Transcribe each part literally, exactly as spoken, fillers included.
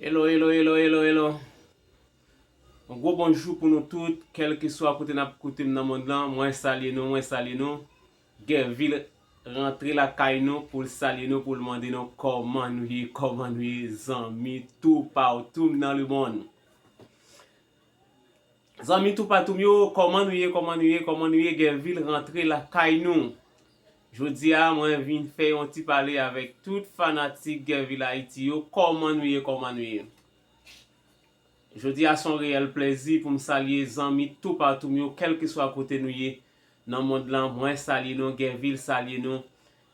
Hello, hello, hello, hello, hello. Yon gwo bonjou pou nou tout, kèlkeswa kote n ap koute m nan mond lan, mwen salye nou, mwen salye nou. Gèvil rantre lakay nou pou l salye nou, pou l mande nou kòman nou ye, kòman nou ye, zanmi toupatou nan lemonn. Zanmi toupatou m yo, kòman nou ye, kòman nou ye, kòman nou ye, Gèvil rantre lakay nou. Jodi a, mwen vin fè yon ti pale avèk tout fanatik Gèvil Ayiti yo, kòman nou ye, kòman nou ye. Jodi a se yon reyèl plèzi pou m salye zanmi toupatou m yo, kèlkeswa kote nou ye nan mond lan. Mwen salye nou, Gèvil salye nou.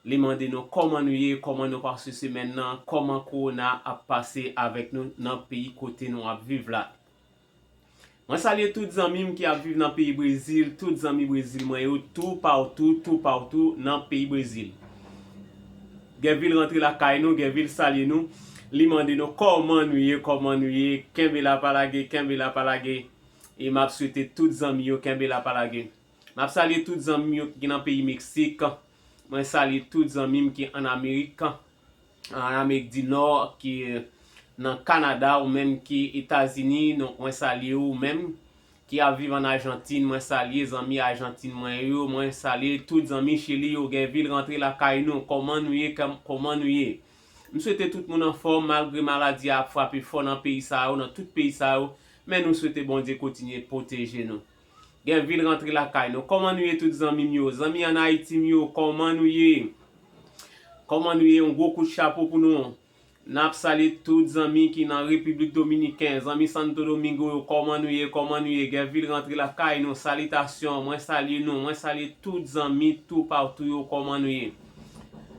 Li mande nou kòman nou ye, kòman nou pase semèn nan, kòman kowona ap pase avèk nou nan peyi kote nou ap viv la. Mwen salye tout zanmi m ki ap viv nan peyi Brezil, tout zanmi Brezil mwen yo, toupatou, toupatou nan peyi Brezil. Gèvil rantre lakay nou, Gèvil salye nou. Li mande nou kòman nou ye, kòman nou ye, kenbe la pa lage, kenbe la pa lage. E m ap swete tout zanmi yo kenbe la pa lage. M ap salye tout zanmi m yo ki nan peyi Meksik. Mwen salye tout zanmi m ki ann Amerik, ann Amerik di Nò, ki nan Kanada, ou menm ki Etazini, donk mwen salye ou menm ki ap viv ann Ajantin, mwen salye zanmi Ajantin mwen yo, mwen salye tout zanmi Chili yo, Gèvil rantre lakay nou, kòman nou ye, kòm- kòman nou ye? M swete tout moun anfòm, malgre maladi a ap frape fò nan peyi sa yo, nan tout peyi sa yo, men nou swete Bondye kontinye pwoteje nou. Gèvil rantre lakay nou. Kòman nou ye tout zanmi m yo? Zanmi ann Ayiti m yo, kòman nou ye? Kòman nou ye? Yon gwo kout chapo pou nou. N ap salye tout zanmi ki nan Repiblik Dominiken, zanmi Santo Domingo yo, kòman nou ye? Kòman nou ye? Gèvil rantre lakay nou. Salitasyon, mwen salye nou. Mwen salye tout zanmi toupatou yo, kòman nou ye?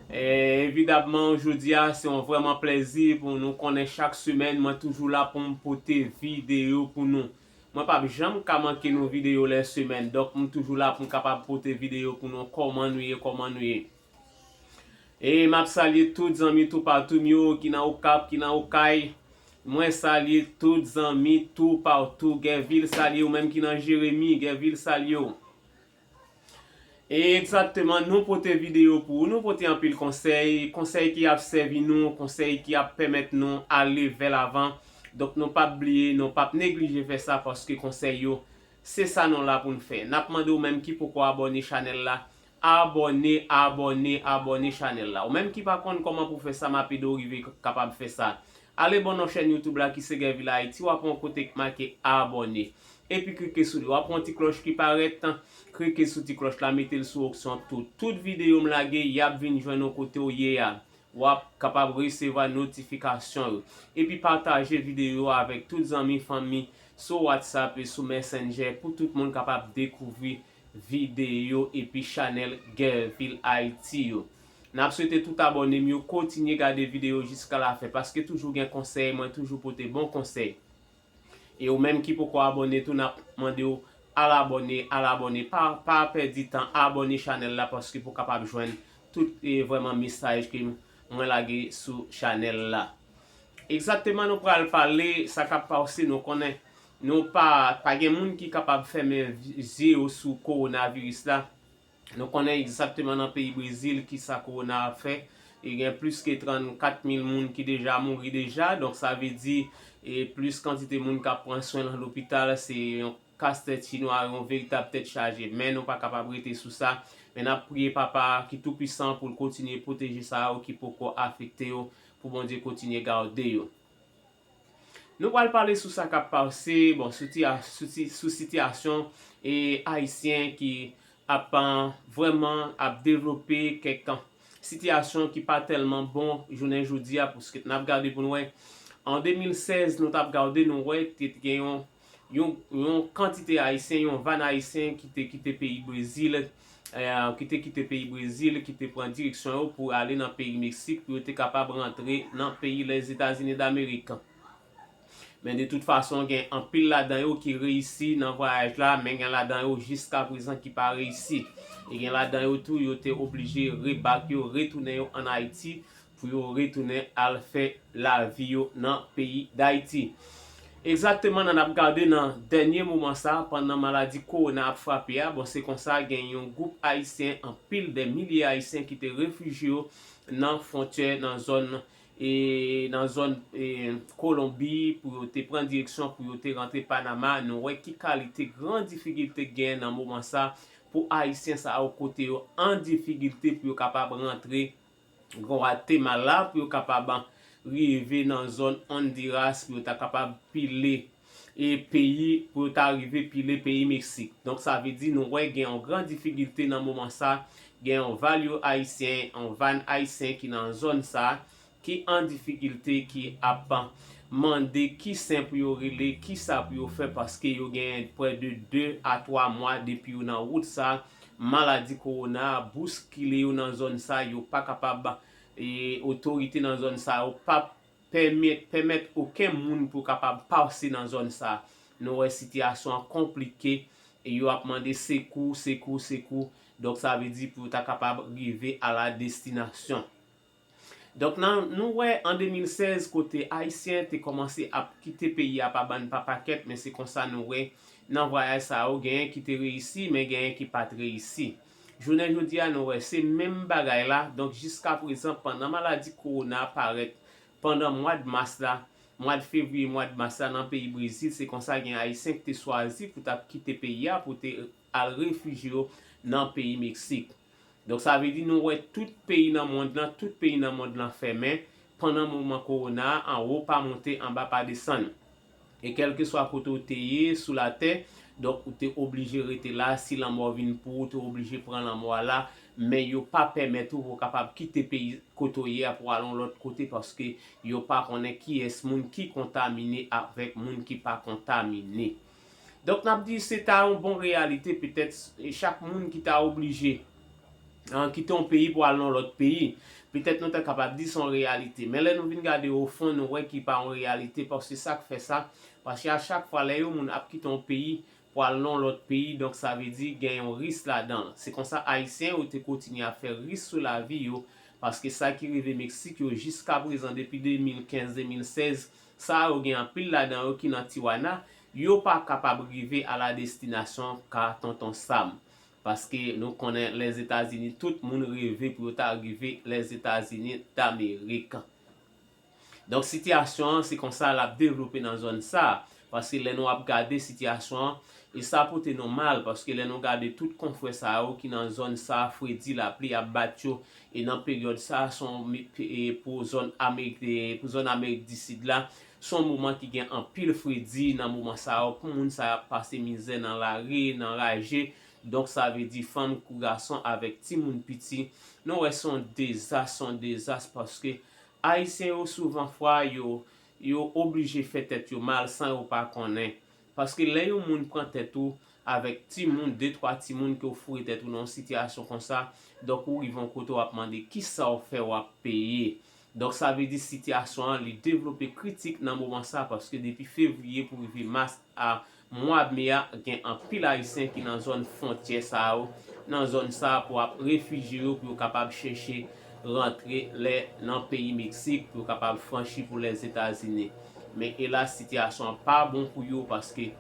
E, evidamman, jodi a, se yon vrèman plèzi pou nou konnen chak semèn, mwen toujou la pou m pote videyo pou nou. Mwen p ap janm ka manke nou videyo lè semèn. Donk, m toujou la pou m kapab pote videyo pou nou. Kòman nou ye? Kòman nou ye? E m ap salye tout zanmi toupatou m yo ki nan Okap, ki nan Okay. Mwen salye tout zanmi toupatou. Gèvil salye ou menm ki nan Jeremi. Gèvil salye w. E egzakteman, nou pote videyo pou ou, nou pote anpil konsèy, konsèy ki ap sèvi nou, konsèy ki ap pèmèt nou ale vè lavan. Donk, nou p ap bliye, nou p ap neglije fè sa, paske konsèy yo, se sa nou la pou n fè. N ap mande ou menm ki poko abòne chanèl la, abòne, abòne, abòne chanèl la. Ou menm ki pa konn kòman pou fè sa, m ap ede w rive k- kapab fè sa. Ale bò nan chèn YouTube la ki se Gèvil Ayiti, w ap wè yon kote k make abòne. Epi klike sou li. W ap wè yon ti klòch ki parèt. Klike sou ti klòch la, mete l sou opsyon tout. Tout videyo m lage, y ap vin jwenn ou kote w ye a. W ap kapab resevwa notifikasyon yo. Epi pataje videyo a avèk tout zanmi, fanmi, sou WhatsApp e sou Messenger pou tout moun kapab dekouvri videyo epi chanèl Gèvil Ayiti yo. N ap swete tout abòne m yo kontinye gade videyo jiska lafen, paske toujou gen konsèy, mwen toujou pote bon konsèy. E ou menm ki poko abòne tou, n ap mande w al abòne, al abòne, pa, pa pèdi tan, abòne chanèl la, paske pou w kapab jwenn tout, e, vrèman mesaj ke mwen lage sou chanèl la. Egzakteman, nou pral pale sa k ap pase, nou konnen nou pa, pa gen moun ki kapab fèmen vi- zye yo sou kowonaviris la. Nou konnen egzakteman nan peyi Brezil kisa kowona ap fè. E gen plis ke trannkat mil moun ki deja mouri deja. Donk, sa vle di, e plis kantite moun k ap pran swen nan lopital, se yon kastèt chinwa, yon veritab tèt chaje. Men nou pa kapab rete sou sa. Men n ap priye Papa a ki toupwisan pou l kontinye pwoteje sa yo ki poko afekte yo, pou Bondye kontinye gade yo. Nou pral pale sou sa k ap pase, bon, sou, ti- sou, ti- sou sitiyasyon e Ayisyen ki ap, an, vrèman ap devlope kèk sitiyasyon ki pa tèlman bon jounen jodi a, paske n ap gade pou n wè. An de mil sèz, nou t ap gade, nou wè, te te gen yon, yon, yon kantite Ayisyen, yon van Ayisyen ki te kite peyi Brezil, e, ki te kite peyi Brezil, ki te pran direksyon yo pou ale nan peyi Meksik, pou yo te kapab rantre nan peyi Lèzetazini Damerik. Men de tout fason, gen anpil ladan yo ki reyisi nan vwayaj la, men gen ladan yo jiska prezan ki pa reyisi. E gen ladan yo tou, yo te oblije rebak yo, retounen yo ann Ayiti, pou yo retounen al fè lavi yo nan peyi Dayiti. Egzakteman, nan ap gade nan dènye moman sa, pandan maladi kowona ap frape a, bon, se konsa gen yon gwoup Ayisyen, anpil, dè milye Ayisyen ki te refijye yo nan fwontyè, nan zòn e nan zòn e Kolonbi, pou yo te pran direksyon pou yo te rantre Panama. Nou wè ki kalite gran difikilte gen nan moman sa pou Ayisyen sa yo, kote yo an difikilte pou yo kapab rantre Gwatemala, pou yo kapab rive nan zòn Honduras, pou yo ta kapab pile e peyi, pou yo ta rive pile peyi Meksik. Donk, sa vle di nou wè gen yon gran difikilte nan moman sa. Gen yon valyo ayisyen, yon van ayisyen ki nan zòn sa, ki an difikilte, ki ap mande ki sen pou yo rele, ki sa pou yo fè, paske yo gen prè de de a twa mwa depi yo nan wout sa. Maladi kowona bouskile yo nan zòn sa, yo pa kapab, e otorite nan zòn sa yo pa pèmèt, pèmèt okenn moun pou kapab pase nan zòn sa. Nou wè sitiyasyon an konplike, e yo ap mande sekou, sekou, sekou. Donk, sa vle di pou yo ta kapab rive a la destinasyon. Donk, nan, nou wè an de mil sèz, kote Ayisyen te kòmanse ap kite peyi a pa bann pa pakèt, men se konsa nou wè nan vwayaj sa yo, genyen ki te reyisi, men genyen ki pa t reyisi. Jounen jodi a, nou wè se menm bagay la. Donk, jiska prezan, pandan maladi kowona parèt pandan mwa d mas la, mwa d fevriye, mwa d mas la, nan peyi Brezil, se konsa gen Ayisyen ki te chwazi pou t ap kite peyi a, pou te al refijye yo nan peyi Meksik. Donk, sa vle di nou wè tout peyi nan mond lan, tout peyi nan mond lan fèmen pandan moman kowona a, anwo pa monte, anba pa desann. E kèlkeswa kote w te ye sou latè, donk, ou te oblije rete la. Si lanmò vin pou ou, ou te oblije pran lanmò a la. Men yo pa pèmèt ou pou w kapab kite peyi kote w ye a pou al yon lòt kote, paske yo pa konnen kiyès moun ki kontamine avèk moun ki pa kontamine. Donk, n ap di se ta yon bon reyalite, petèt, e chak moun ki ta oblije, an, kite yon peyi pou al nan lòt peyi, petèt nou ta kapab di se yon reyalite. Men lè nou vin gade o fon, nou wè ki pa yon reyalite, paske sa k fè sa, paske a chak fwa lè yon moun ap kite yon peyi pou al nan lòt peyi, donk, sa vle di gen yon risk ladan l. Se konsa Ayisyen yo te kontinye ap fè risk sou lavi yo, paske sa ki rive Meksik yo jiska prezan, depi de mil kenz, de mil sèz, sa yo gen anpil ladan yo ki nan Tijuana, yo pa kapab rive a la destinasyon ka Tonton Sam. Paske nou konnen Lèzetazini, tout moun reve pou yo ta rive Lèzetazini Damerik. Donk, sitiyasyon an, se konsa l ap devlope nan zòn sa a. Paske lè nou ap gade sitiyasyon an, e sa pote nou mal, paske lè nou gade tout konfrè sa yo ki nan zòn sa a, fredi, lapli ap bat yo, e nan peryòd sa a, se yon mi-, e pou zòn Amerik, e pou zòn Amerik di Sid la, se yon moman ki gen anpil fredi nan moman sa yo, pou moun sa yo ap pase mizè nan lari, nan raje. Donk, sa vle di fanm kou gason avèk timoun piti. Nou wè se yon dezas, se yon dezas, paske Ayisyen yo souvan fwa yo, yo oblije fè tèt yo mal san yo pa konnen. Paske lè yon moun pran tèt ou avèk timoun, de twa timoun ke w foure tèt ou nan yon sitiyasyon konsa, donk ou rive yon kote w ap mande kisa w fè w ap peye. Donk sa vle di sitiyasyon an li devlope kritik nan moman sa, paske depi fevriye pou rive mas a mwa me a, gen anpil Ayisyen ki nan zòn fwontyè sa yo, nan zòn sa pou ap refijye yo, pou yo kapab chèche rantre lè nan peyi Meksik, pou yo kapab franchi pou Lèzetazini. Men elas, sitiyasyon an pa bon pou yo, paske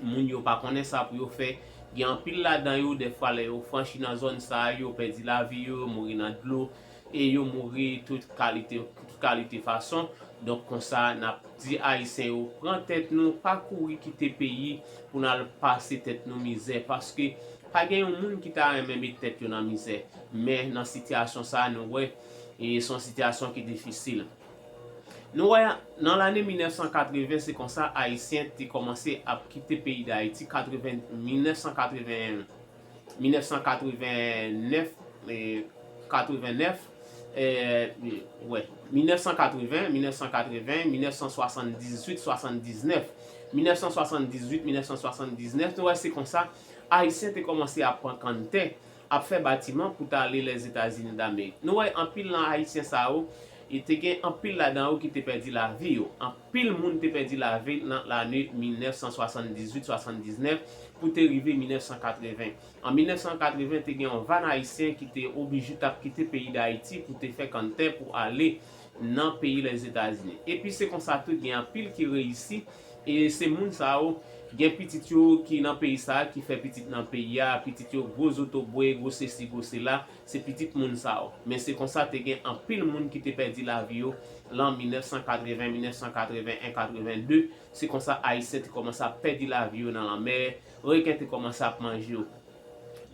moun yo pa konnen sa pou yo fè. Gen anpil ladan yo, dèfwa lè yo franchi nan zòn sa a, yo pèdi lavi yo, yo mouri nan dlo, e yo mouri tout kalite, tout kalite fason. Donk konsa, n ap di Ayisyen yo, pran tèt nou, pa kouri kite peyi pou n al pase tèt nou mizè, paske pa gen yon moun ki ta renmen met tèt yo nan mizè. Men nan sitiyasyon sa a, nou wè, e se yon sitiyasyon ki difisil. Nou wè, nan lane mil nèf san katreven, se konsa Ayisyen te kòmanse ap kite peyi Dayiti, katreven, mil nèf san katreven, mil nèf san katreven nèf, e, katreven nèf, e, wè, mil nèf san katreven, mil nèf san katreven, mil nèf san swasanndizuit, swasanndiznèf, mil nèf san swasanndizuit, mil nèf san swasanndiznèf, nou wè se konsa Ayisyen te kòmanse ap pran kanntè, ap fè batiman pou t ale Lèzetazini Damerik. Nou wè anpil nan Ayisyen sa yo, e te gen anpil ladan yo ki te pèdi lavi yo. Anpil moun te pèdi lavi nan lane mil nèf san swasanndizuit, swasanndiznèf pou te rive mil nèf san katreven. An mil nèf san katreven, te gen yon van Ayisyen ki te oblije t ap kite peyi Dayiti pou te fè kanntè pou ale nan peyi Lèzetazini. Epi se konsa tou, gen anpil ki reyisi, E se moun sa yo, gen pitit yo ki nan peyi sa a, ki fè pitit nan peyi a, pitit yo gwo zotobre, gwo sesi, gwo sela, se pitit moun sa yo. Men se konsa te gen anpil moun ki te pèdi lavi yo lan mil nèf san katreven, mil nèf san katreven en, katreven de. Se konsa Ayisyen te kòmanse ap pèdi lavi yo nan lanmè, reken te kòmanse ap manje yo.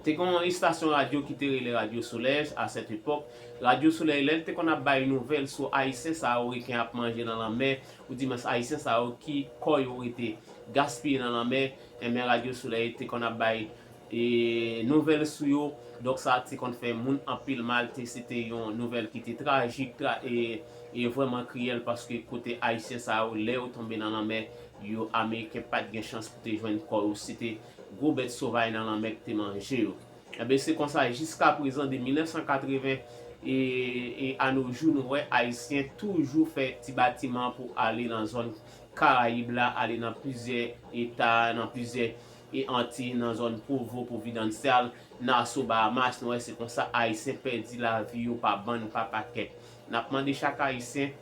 Te gen yon estasyon radyo ki te rele Radyo Solèy a sèt epòk. Radyo Solèy, lè l te konn ap bay nouvèl sou Ayisyen sa yo reken ap manje nan lanmè, oudimans Ayisyen sa yo ki kò yo rete gaspiye nan lanmè, enben Radyo Solèy te konn ap bay e, nouvèl sou yo. Donk sa te konn fè moun anpil mal, te, se te yon nouvèl ki te trajik, tra, e, e vrèman kriyèl, paske kote Ayisyen sa yo, lè yo tonbe nan lanmè, yo, Ameriken pa t gen chans pou te jwenn kò yo, se te gwo bèt sovaj nan lanmè ki te manje yo. Enben, se konsa, jiska prezan, de mil nèf san katreven e, e a no jou, nou wè Ayisyen toujou fè ti batiman pou ale nan zòn Karayib la, ale nan plizyè eta, nan plizyè e Anti, nan zòn Provo, Providencial, Nassau, Bahamas, nou wè se konsa Ayisyen pèdi lavi yo pa bann, pa pakèt. N ap mande chak Ayisyen,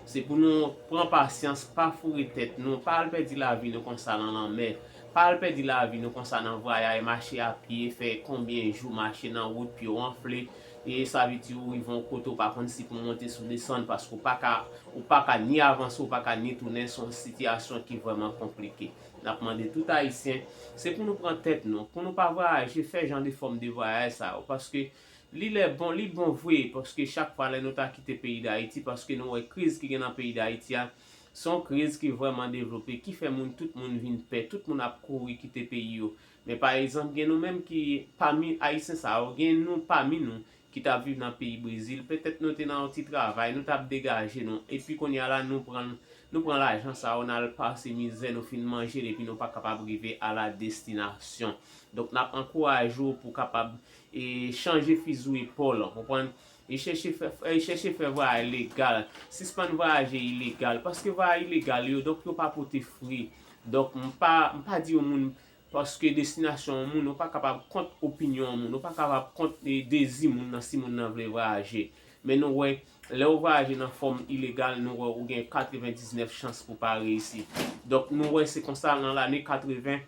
se pou nou pran pasyans, pa foure tèt nou, pa al pèdi lavi nou konsa nan lanmè, pa al pèdi lavi nou konsa nan vwayay, mache apye, fè konbyen jou mache nan wout, pye w anfle, e sa vle di ou rive yon kote ou pa konn si pou monte, si pou desann, paske ou pa ka, ou pa ka ni avanse, ou pa ka ni tounen, se yon sitiyasyon ki vrèman konplike. N ap mande tout Ayisyen, se pou nou pran tèt nou, pou nou pa vwayaje, fè jan de fòm de vwayaj sa yo, paske li lè bon, li bon vre, paske chak fwa lè nou ta kite peyi Dayiti, paske nou wè kriz ki gen nan peyi Dayiti a, se yon kriz ki vrèman devlope, ki fè moun, tout moun vin pè, tout moun ap kouri kite peyi yo. Men pa egzanp, gen nou menm ki, pami Ayisyen sa yo, gen nou pami nou ki t ap viv nan peyi Brezil, petèt nou te nan yon ti travay, nou t ap degaje nou, epi kounye a la, nou pran, nou pran lajan sa yo, n al pase mizè, nou fin manje l, epi nou pa kapab rive a la destinasyon. Donk, n ap ankouraje w pou w kapab, e, chanje fizi w epa w, konprann? E chèche fè, e chèche fè vwayaj legal. Sispann vwayaje ilegal. Paske vwayaj ilegal yo, donk, yo pa pote fwi. Donk, m pa, m pa di yon moun, paske destinasyon yon moun, ou pa kapab kont opinyon yon moun, ou pa kapab kont, e, dezi moun nan, si moun nan vle vwayaje. Men nou wè, lè w vwayaje nan fòm ilegal, nou wè ou gen katrevendiznèf chans pou pa reyisi. Donk, nou wè se konsa, nan lane katreven,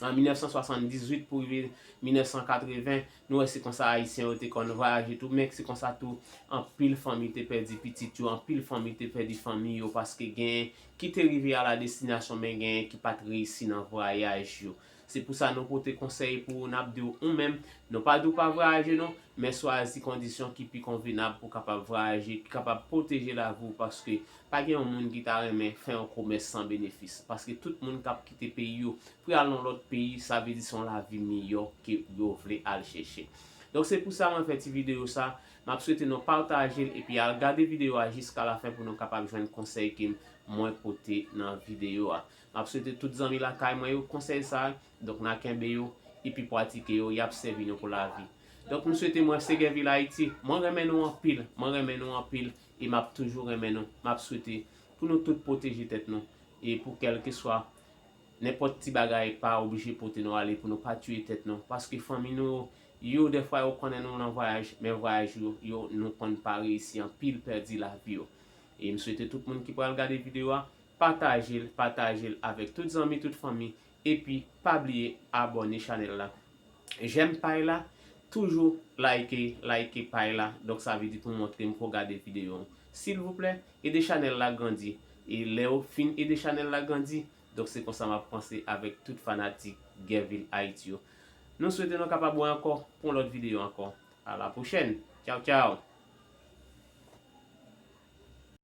an mil nèf san swasanndizuit pou rive mil nèf san katreven, nou wè se konsa Ayisyen yo te konn vwayaje tou, men se konsa tou anpil fanmi te pèdi pitit yo, anpil fanmi te pèdi fanmi yo, paske genyen ki te rive a la destinasyon, men genyen ki pa t reyisi nan vwayaj yo. Se pou sa nou pote konsèy pou w, n ap di w ou menm, nou pa di w pa vwayaje non, men swazi kondisyon ki pi konvenab pou w kapab vwayaje, ki kapab pwoteje lavi w, paske pa gen yon moun ki ta renmen fè yon komès san benefis, paske tout moun k ap kite peyi yo pou y al nan lòt peyi, sa vle di se yon lavi miyò ke yo vle al chèche. Donk, se pou sa mwen fè ti videyo sa. M ap swete nou pataje l epi al gade videyo a jiska lafen pou nou kapab jwenn konsèy ke mwen pote nan videyo a. M ap swete tout zanmi lakay mwen yo konsèy sa, donk n a kenbe yo epi pratike yo, y ap sèvi nou pou lavi. Donk, m swete mwen se Guervil Haïti, mwen renmen nou anpil, mwen renmen nou anpil, e m ap toujou renmen nou. M ap swete pou nou tout pwoteje tèt nou, e pou kèlkeswa nenpòt ti bagay pa oblije pote nou ale pou nou pa tiye tèt nou, paske fanmi nou yo, dèfwa yo konnen nou nan vwayaj, men vwayaj yo, yo nou konn pa reyisi, anpil pèdi lavi yo. E m swete tout moun ki pral gade videyo a, pataje l, pataje l avèk tout zanmi, tout fanmi, epi pa bliye abòne chanèl la. Jèm pay la, toujou like, like pay la, donk sa vle di pou montre m pou gade videyo an. Silvouplè, ede chanèl la grandi. E lè w fin ede chanèl la grandi, donk se konsa m ap panse avèk tout fanatik Guervil Haïti yo. Nou swete nou kapab wè ankò pou yon lòt videyo ankò. A la pwochèn. Tchaw, tchaw.